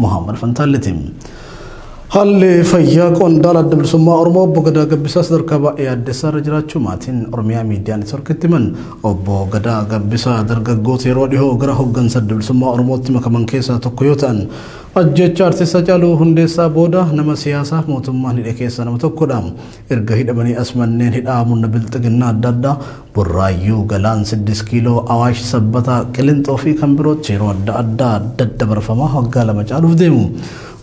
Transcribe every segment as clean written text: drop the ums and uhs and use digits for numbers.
Muhammad Fantaalleeti. Haalli fayyaa qondaala Adda Bilisummaa Oromoo Obbo Gadaa Gabbisaa sadarkaa baay'ee yaaddessaa irra jiraachuu maatiin Oromiyaa Miidiyaa Neetwoorkitti himan. Obbo Gadaa Gabbisaa dargaggoota yeroo dhihoo gara hoggansa Adda Bilisummaa Oromootti makaman keessaa tokko yoo ta'an, ajjeechaa Artiist Hacaaluu Hundeessaa booda nama siyaasaa mootummaan hidhe keessaa nama tokkodha. Erga hidhamanii as manneen hidhaa murna bilxiginnaa adda addaa Burraayyuu, Galaan, 6 Kiiloo, Awaash, Sabbataa, Qilinxoo fi kan birootti yeroo adda addaa daddabarfamaa waggaa 2 caaluuf deemu.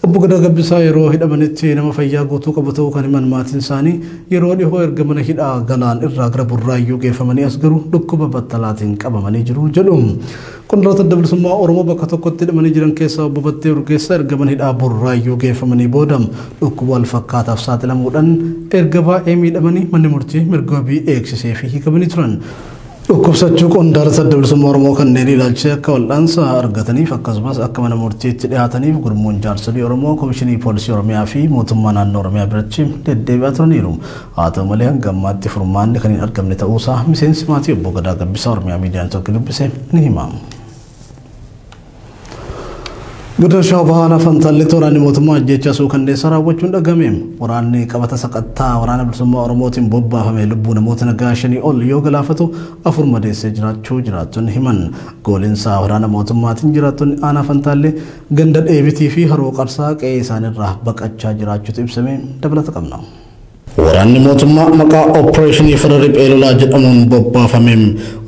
Obbo Gadaa Gabbisaa yeroo hidhamanitti nama fayyaa guutuu qabu ta'uu kan himan maatiin isaanii, yeroo dhihoo erga mana hidhaa Galaan irraa gara Burraayyuu geeffamanii as garuu dhukkuba battalaatiin qabamanii jiru jedhu. Qondaalota Adda Bilisummaa Oromoo bakka tokkotti hidhamanii jiran keessaa Obbo Battee Urgeessaa erga mana hidhaa Burraayyuu geeffamanii booda dhukkuba wal fakkaataaf saaxilamuudhaan erga baay'ee miidhamanii manni murtii mirga wabii eegsisee fi hiikamanii turan. Dhukkubsachuu qondaalota Adda Bilisummaa Oromoo kanneen ilaalchisee akka wal'aansa argataniif akkasumas akka mana murtiitti dhiyaataniif gurmuun jaarsolii Oromoo Komishinii Poolisii Oromiyaa fi mootummaa naannoo Oromiyaa biratti deddeebi'aa turaniiru. Haa ta'u malee hanga ammaatti furmaanni kan hin argamne ta'uusaa miseensi maatii Obbo Gadaa Gabbisaa Oromiyaa Miidiyaa Neetwoorkii dubbise ni hima. Godina Shawaa Bahaa Aanaa Fantaalleetti waraanni mootummaa ajjeechaa suukanneessaa raawwachuun dhagahame. Waraanni qabata saqattaa Waraana Bilisummaa Oromootiin bobbaafame lubbuu namoota nagaa 5 ol yoo galaafatu 4 madeessee jiraachuu jiraattonni himan. Goolinsaa waraana mootummaatiin jiraattonni Aanaa Fantaallee ganda Dheebitii fi Haroo Qarsaa qe'ee isaaniirraa baqachaa jiraachuutu ibsame. Dabalata qabna. Waraanni mootummaa maqaa Opereeshinii Farra Riphee Lolaa jedhamuun bobbaafame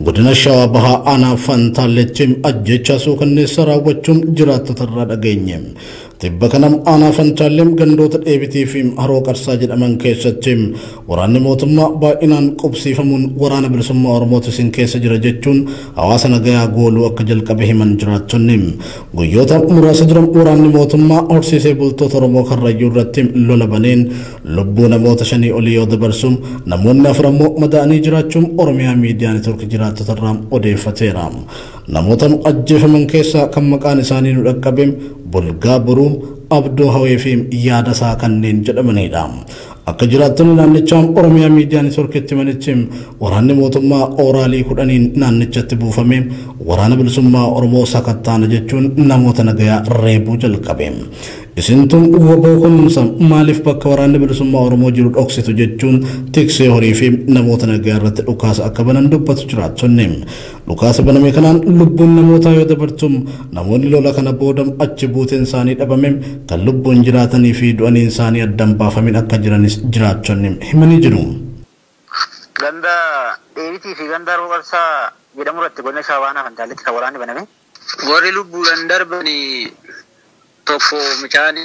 godina Shawaa Bahaa Aanaa Fantaalleetti ajjeechaa suukanneessaa raawwachuun jiraattota irraa dhageenye. Tibba kana Aanaa Fantaallee gandoota Dheebitii fi Haroo Qarsaa jedhaman keessatti waraanni mootummaa baay'inaan qubsiifamuun Waraana Bilisummaa Oromootu isin keessa jira jechuun hawaasa nagayaa gooluu akka jalqabe himan jiraattonni. Guyyoota muraasa dura waraanni mootummaa horsiisee bultoota Oromoo Karrayyuu irratti lola baneen lubbuu namoota 5 olii yoo dabarsu namoonni 4 ammoo madaa'anii jiraachuun Oromiyaa Miidiyaa Neetwoork jiraattota irraa odeeffateera. Namoota ajjeefaman keessaa kan maqaan isaanii nu dhaqqabe Bulgaa Boruu, Abdoo Hawee fi Yaadasaa kanneen jedhamanidha. Akka jiraattonni naannichaa Oromiyaa Miidiyaa Neetwoorkitti himanitti waraanni mootummaa ooraalii 10n naannichatti buufame Waraana Bilisummaa Oromoo sakattaana jechuun namoota nagayaa reebuu jalqabe. Isintu waboo kunuunsa, maaliif bakka Waraanni Bilisummaa Oromoo jiru dhoksitu jechuun tiksee horii fi namoota nagayaa irratti dhukaasa akka banan dubbatu jiraattonni. Dhukaasa baname kanaan lubbuun namootaa yoo dabartu namoonni lola kana booda achi buuteen isaanii dhabame kan lubbuun jiraatanii fi du'aniin isaanii addan baafamin akka jiranis jiraattonni himanii jiru. Ganda Dheebitii fi ganda Haroo Qarsaa jedhamu irratti godina Shawaa Aanaa Fantaalleetti kan waraanni baname. Warri lubbuudhaan darbanii tokko mucaan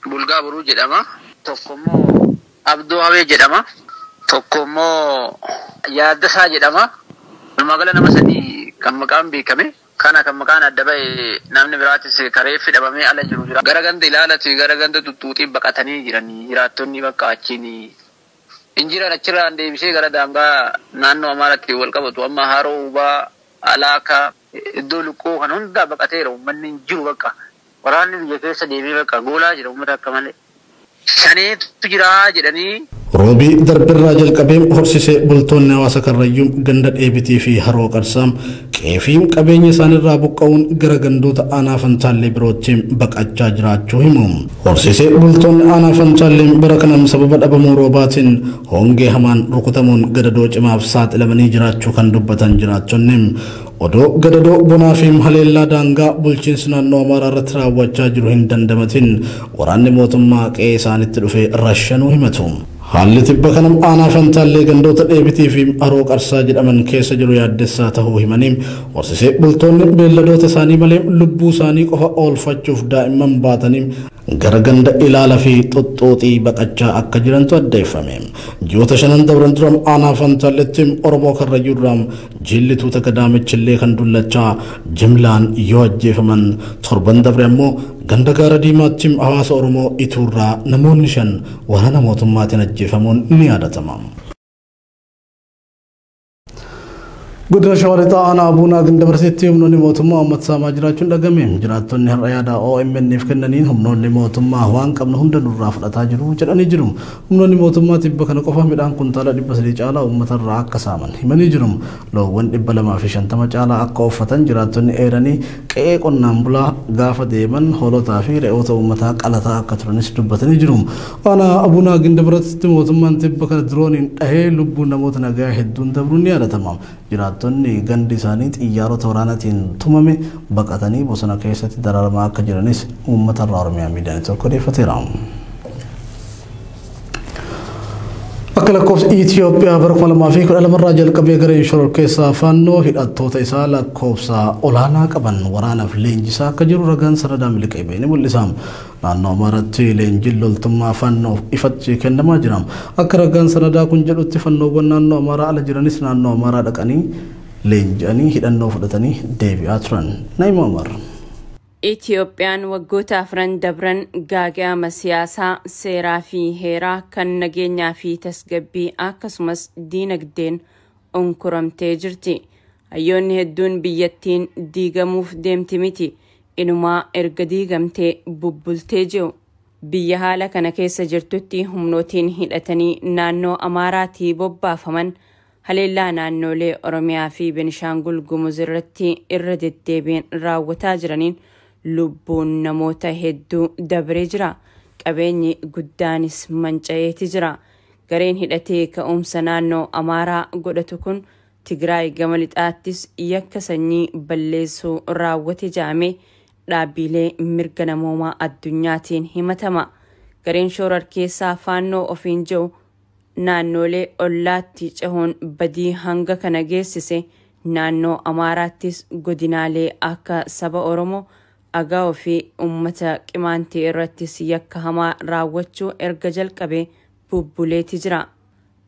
Bulgaa Boruu jedhama. Tokko immoo Abdoo Hawee jedhama. Tokko immoo Yaaddasaa jedhama. Walumaa gala nama 3 kan maqaan beekame. Kana kan maqaan adda ba'e namni biraatis kareeffi dhabamee ala jiru jira. Gara ganda Ilaalati gara ganda Xuxxuuxii baqatanii jiran jiraattonni bakka achiin hin jiran achirraan deebisee gara daangaa naannoo Amaaraatti wal qabatu amma Haroo Ubaa, Alaaka, iddoo Luqqoo kan hundaa baqateera uummanni hin jiru bakka. Waraanni biyya keessa deemee bakka goolaa jira uummata akka malee. Shaneetu jira jedhanii. Roobii darbirraa jalqabee horsiisee bultoonni hawaasa Karrayyuu ganda Dheebitii fi Haroo Qarsaa qe'ee fi qabeenya isaaniirraa buqqa'uun gara gandoota Aanaa Fantaallee birootti baqachaa jiraachuu himu. Horsiisee bultoonni Aanaa Fantaallee bara kana sababa dhabamuu roobaatiin hongee hamaan rukutamuun gadadoo cimaaf saaxilamanii jiraachuu kan dubbatan jiraattonni, odoo gadadoo bonaa fi haleellaa daangaa bulchiinsi naannoo Amaaraa irratti raawwachaa jiru hin dandamatin waraanni mootummaa qe'ee isaanitti dhufee rashanuu himatu. Haalli tibba kana Aanaa Fantaallee gandoota Dheebitii fi Haroo Qarsaa jedhaman keessa jiru yaaddessaa ta'uu himanii, horsiisee bultoonni beelladoota isaanii malee lubbuu isaanii qofa oolfachuuf daa'imman baatanii gara ganda Ilaala fi Xuxxuuxii baqachaa akka jirantu addeeffame. Ji'oota shanan dabran dura Aanaa Fantaalletti Oromoo Karrayyuu irraa jilli tuuta gadaamichillee kan dullachaa jimlaan yoo ajjeefaman, torban dabre ammoo ganda Gaara Diimaatti hawaasa Oromoo Ituurraa namoonni 5 waraana mootummaatiin ajjeefamuun ni yaadatama. Godina Shawaa Lixaa aanaa Abuunaa Gindabarsiitti humnoonni mootummaa uummata saamaa jiraachuun dhagame. Jiraattonni har'a yaada OMN'f kennaniin humnoonni mootummaa waan qabnu hunda nurraa fudhataa jiru jedhanii jiru. Humnoonni mootummaa tibba kana qofa midhaan kuntaala 300 caalaa uummatarraa akka saaman himanii jiru. Loowwan 250 caalaa akka uffatan jiraattonni eeranii qe'ee qonnaan bulaa gaafa deeman hoolotaa fi re'oota uummataa qalataa akka turanis dubbatanii jiru. Aanaa Abuunaa Gindabarsiitti mootummaan tibba kana dirooniin dhahee lubbuun namoota nagaa hedduun dabruun ni yaadatama. Jiraattonni gandi isaanii xiyyaarota waraanaatiin tumame baqatanii bosona keessatti dararamaa akka jiranis uummata irraa Oromiyaa miidiyaan tokko odeeffateera. Akka lakkoofsa Itoophiyaa bara 2012 irraa jalqabee gareen shororkeessaa Faannoo hidhattoota isaa lakkoofsa olaanaa qaban waraanaaf leenjisaa akka jiru ragaan sanadaa miliqee ba'e ni mul'isa. Naannoo Amaaraatti leenjiin loltummaa Faannoof ifatti kennamaa jira. Akka ragaan sanadaa kun jedhutti Fannoowwan naannoo Amaaraa ala jiranis naannoo Amaaraa dhaqanii leenji'anii hidhannoo fudhatanii deebi'aa turan. Naa'ima Umar. Itoophiyaan waggoota afran dabran gaaga'ama siyaasaa, seeraa fi heeraa kan nageenyaa fi tasgabbii akkasumas diinagdeen onkoramtee jirti. Hayyoonni hedduun biyyattiin diigamuuf deemti miti. Inumaa erga diigamtee bubbultee jiru. Biyya haala kana keessa jirtutti humnootiin hidhatanii naannoo Amaaraatii bobbaafaman haleellaa naannolee Oromiyaa fi Benishaangul Gumuz irratti irra deddeebiin raawwataa jiraniin lubbuun namoota hedduu dabree jira. Qabeenyi guddaanis manca'eeti jira. Gareen hidhatee ka'umsa naannoo Amaaraa godhatu kun Tigraay gama lixaattis yakka sanyii balleessuu raawwate jedhamee dhaabbilee mirga namoomaa addunyaatiin himatama. Gareen shororkeessaa Faannoo ofiin jiru naannolee ollaatti cehuun badii hanga kana geessise naannoo Amaaraattis godinaalee akka saba Oromoo Agaa'oo fi uummata Qimaantii irrattis yakka hamaa raawwachuu erga jalqabee bubbuleeti jira.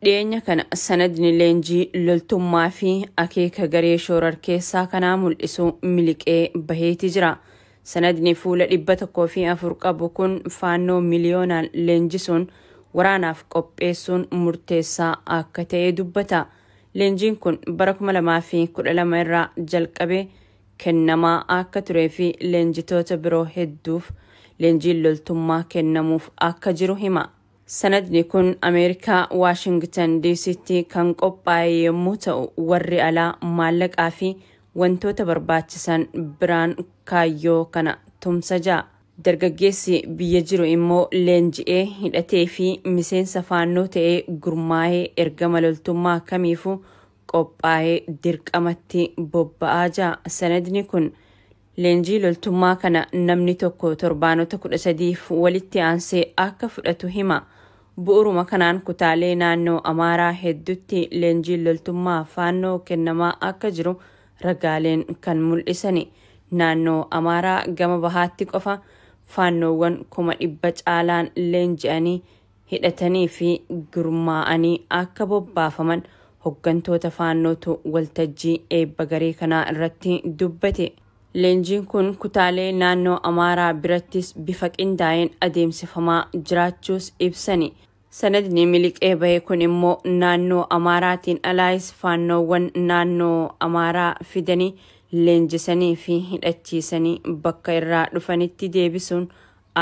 Dhiyeenya kana sanadni leenjii loltummaa fi akeeka garee shororkeessaa kanaa mul'isu miliqee baheeti jira. Sanadni fuula 104 qabu kun Faannoo miliyoonaan leenjisuun waraanaaf qopheessuun murteessaa akka ta'e dubbata. Leenjiin kun bara 2012 irraa jalqabee kennamaa akka turee fi leenjitoota biroo hedduuf leenjiin loltummaa kennamuuf akka jiru hima. Sanadni kun Ameerikaa Waashingtan DC'tti kan qophaa'e yommuu ta'u warri alaa maallaqaa fi wantoota barbaachisan biraan kaayyoo kana tumsa ja'a. Dargaggeessi biyya jiru immoo leenji'ee hidhatee fi miseensa Faannoo ta'ee gurmaa'ee ergama loltummaa kamiifuu qophaa'ee dirqamatti bobba'aa jira. Sanadni kun leenjii loltummaa kana namni tokko torbaanota 13 walitti aansee akka fudhatu hima. Bu'uuruma kanaan kutaalee naannoo Amaaraa hedduutti leenjiin loltummaa Faannoo kennamaa akka jiru ragaaleen kan mul'isani. Naannoo Amaaraa gama bahaatti qofa Faannoowwan 100,000 caalaan leenji'anii hidhatanii fi gurmaa'anii akka bobbaafaman hoggantoota Faannootu waltajjii eebba garee kanaa irratti dubbate. Leenjiin kun kutaalee naannoo Amaaraa birattis bifa qindaa'een adeemsifamaa jiraachuus ibsani. Sanadni miliqee bahe kun immoo naannoo Amaaraatiin alaayis Faannoowwan naannoo Amaaraa fidanii leenjisanii fi hidhachiisanii bakka irraa dhufanitti deebisuun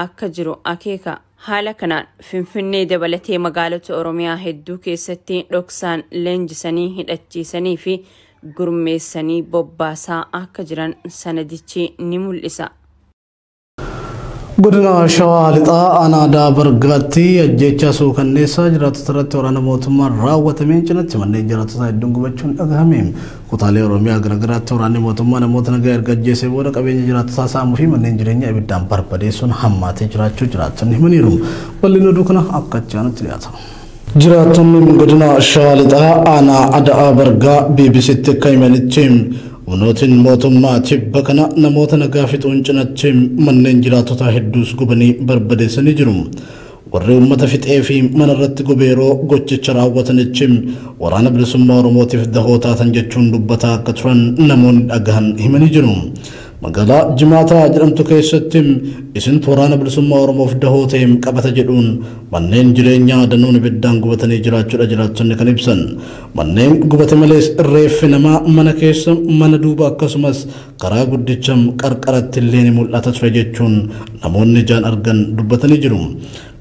akka jiru akeeka. Haala kanaan Finfinnee dabalatee magaalota Oromiyaa hedduu keessatti dhoksaan leenjisanii hidhachiisanii fi gurmeessanii bobbaasaa akka jiran sanadichi ni mul'isa. Godina Shawaa Lixaa aanaa Daabargaatti ajjeechaa suukanneessaa jiraattota irratti waraana mootummaan raawwatameen cinatti manneen jiraattotaa hedduun gubachuun dhagahame. Kutaalee Oromiyaa garaagaraatti waraanni mootummaa namoota nagaa erga ajjeesee booda qabeenya jiraattotaa saamuu fi manneen jireenyaa ibiddaan barbadeessuun hammaatee jiraachuu jiraattonni himaniiru. Bal'inni oduu kana akka itti aanutti dhiyaata. Jiraattonni godina Shawaa Lixaa aanaa Ada'aa Bargaa BBCtti akka himanitti humnootiin mootummaa tibba kana namoota nagaa fixuun cinatti manneen jiraattotaa hedduus gubanii barbadeessanii jiru. Warri uummata fixee fi mana irratti gube yeroo gochicha raawwatanichi waraana bilisummaa Oromootiif dahoo taatan jechuun dubbataa akka turan namoonni dhagahan himanii jiru. Magaalaa Jimaataa jedhamtu keessatti isin waraana bilisummaa Oromoof dahoo ta'eem qabata jedhuun manneen jireenyaa danuun ibiddaan gubatanii jiraachuudha jiraattonni kan ibsan. Manneen gubate malees reeffi namaa mana keessa, mana duuba akkasumas karaa guddicha qarqaratti illee ni mul'ata ture jechuun namoonni ijaan argan dubbatanii jiru.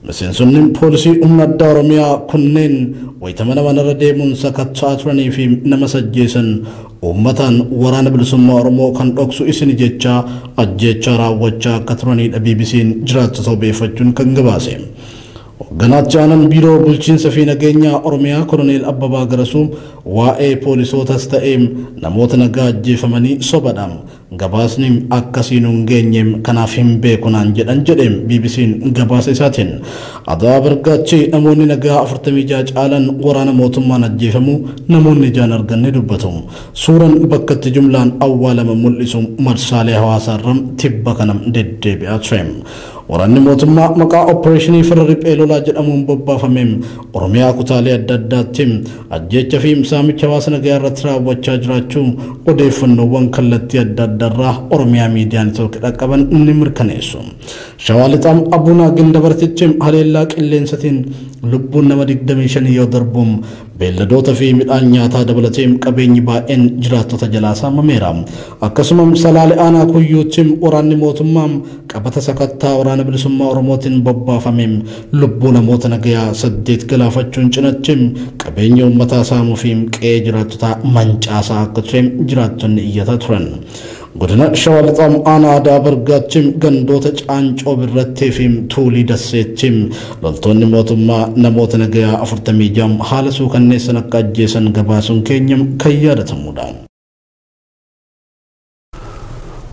Miseensonni poolisii humna addaa Oromiyaa kunneen wayita mana manarra deemuun sakatta'aa turanii fi nama sajjeessan uummataan waraana bilisummaa Oromoo kan dhoksu isin jecha ajjeechaa raawwachaa akka turanidha BBC'n jiraattota obeeffachuun kan gabaase. Hogganaatti aanan biiroo bulchiinsa fi nageenya Oromiyaa Koloneel Abbabaa Garasuu waa'ee poolisootas ta'ee namoota nagaa ajjeefamanii sobadha. Gabaasni akkasiin hin geenyeem kanaaf hin beeku naan jedhan jedheem BBC'n gabaasa isaatiin. Adaa Bargaachi namoonni nagaa 46 caalan waraana mootummaan ajjeefamu namoonni ijaan argan ni dubbatu. Suuraan bakka itti jumlaan awwaalama mul'isu marsaalee hawaasaarra tibba kana deddeebi'aa ture. Waraanni mootummaa maqaa opereeshinii farra riphee lolaa jedhamuun bobbaafameen Oromiyaa kutaalee adda addaatti ajjeecha fi saamicha hawaasa nagaa irratti raawwachaa jiraachuu odeeffannoowwan kallattii adda addaarraa Oromiyaa miidiyaa neetwoorkii dhaqqaban ni mirkaneessu. Shawaa Lixaam Abuunaa Gindabartichi haleellaa qilleensatiin lubbuun nama 25 yoo darbuun beelladoota fi midhaan nyaataa dabalatee qabeenyi baay'een jiraattota jalaa saamameera. Akkasuma Salaale aanaa Kuyyuutti waraanni mootummaa qabata sakattaa waraana bilisummaa Oromootiin bobbaafameen lubbuu namoota nagayaa 8 galaafachuun cinatti qabeenya uummataa saamuu fi qe'ee jiraattotaa mancaasaa akka ture jiraattonni iyyataa turan. Godina Shawaa Lixaam aanaa Adaa Bargaatti gandoota Caancoo Birrattee fi Tuulii Dasseetti loltoonni mootummaa namoota nagayaa 46 haala suukanneessan akka ajjeesan gabaasuun keenya kan yaadatamudha.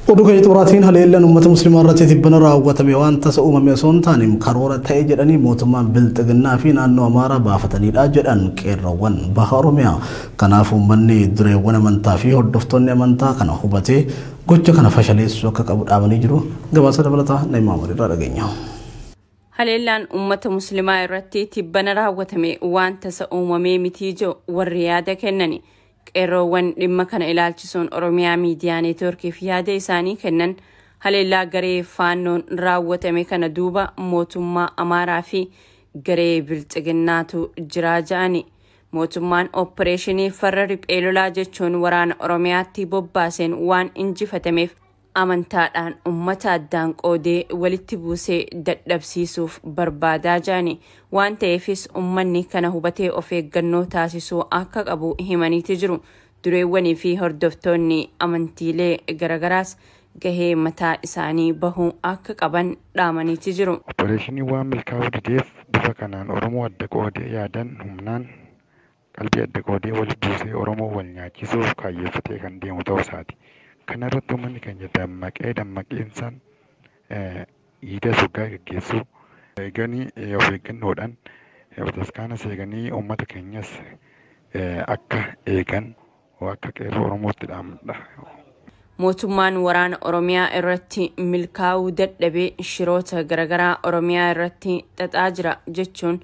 Oduu keenya xumuraatiin haleellaan uummata musliimaa irratti tibbana raawwatame waan tasa uumame osoo hin taane karoora ta'e jedhanii mootummaan bilxiginnaa fi naannoo Amaaraa baafatanidha jedhan qeerroowwan baha Oromiyaa. Kanaaf uummanni dureewwan amantaa fi hordoftoonni amantaa kana hubatee gocha kana fashaleessuu akka qabu dhaamanii jiru. Gabaasa dabalataa Na'imaa Umar irraa dhageenya. Haleellaan uummata musliimaa irratti tibbana raawwatame waan tasa uumamee mitii jiru warri yaada kennani. Qeerroowwan dhimma kana ilaalchisuun Oromiyaa miidiyaa neetwoorkiif yaada isaanii kennan haleellaa garee faannoon raawwatame kana duuba mootummaa Amaaraa fi garee bilxiginnaatu jiraa ja'ani. Mootummaan opereeshinii farra riphee lolaa jechuun waraana Oromiyaatti bobbaaseen waan injifatameef amantaadhaan uummata addaan qoodee walitti buusee dadhabsiisuuf barbaadaa ja'ani. Waan ta'eefis uummanni kana hubatee of eeggannoo taasisuu akka qabu himaniiti jiru. Dureewwanii fi hordoftoonni amantiilee garagaraas gahee mataa isaanii bahuu akka qaban dhaamaniiti jiru. Opereeshinii waan milkaa'uu dideef bifa kanaan Oromoo adda qoodee yaadan humnaan qalbii adda qoodee walitti buusee Oromoo wal nyaachisuuf kaayyeeffatee kan deemu ta'uu isaati. Kana irratti uummanni keenya dammaqee dammaqiinsaan iida soggaa gaggeessuu eeganii of eeggannoodhaan bataskaanas eeganii uummata keenyas akka eegan akka qeerroo Oromootti dhaamudha. Mootummaan waraana Oromiyaa irratti milkaa'uu dadhabee shiroota garaagaraa Oromiyaa irratti xaxaa jira jechuun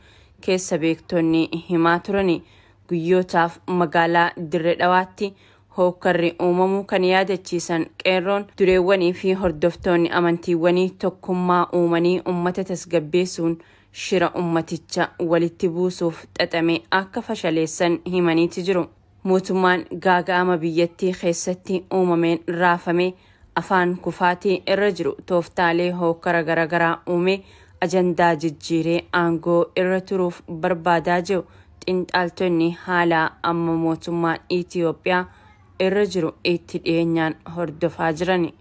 keessa beektonni himaa turani. Guyyootaaf magaalaa Dirree Dhawaatti hookkarri uumamuu kan yaadachiisan qeerroon dureewwanii fi hordoftoonni amantiiwwanii tokkummaa uumanii uummata tasgabbeessuun shira ummaticha walitti buusuuf xaxame akka fashaleessan himaniiti jiru. Mootummaan gaaga'ama biyyattii keessatti uumameen raafame afaan kufaatii irra jiru tooftaalee hookkara garaagaraa uume ajandaa jijjiiree aangoo irra turuuf barbaadaa jiru. Xinxaaltonni haala amma mootummaan Itiyoophiyaa irra jiru itti dhiyeenyaan hordofaa jirani.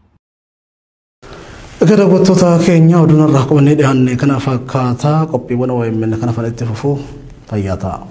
Egaa daawwattoota keenya oduun irraa qabannee dhiyaanne kana fakkaataa qophiiwwan OMN kana fana itti fufuu fayyaa ta'a.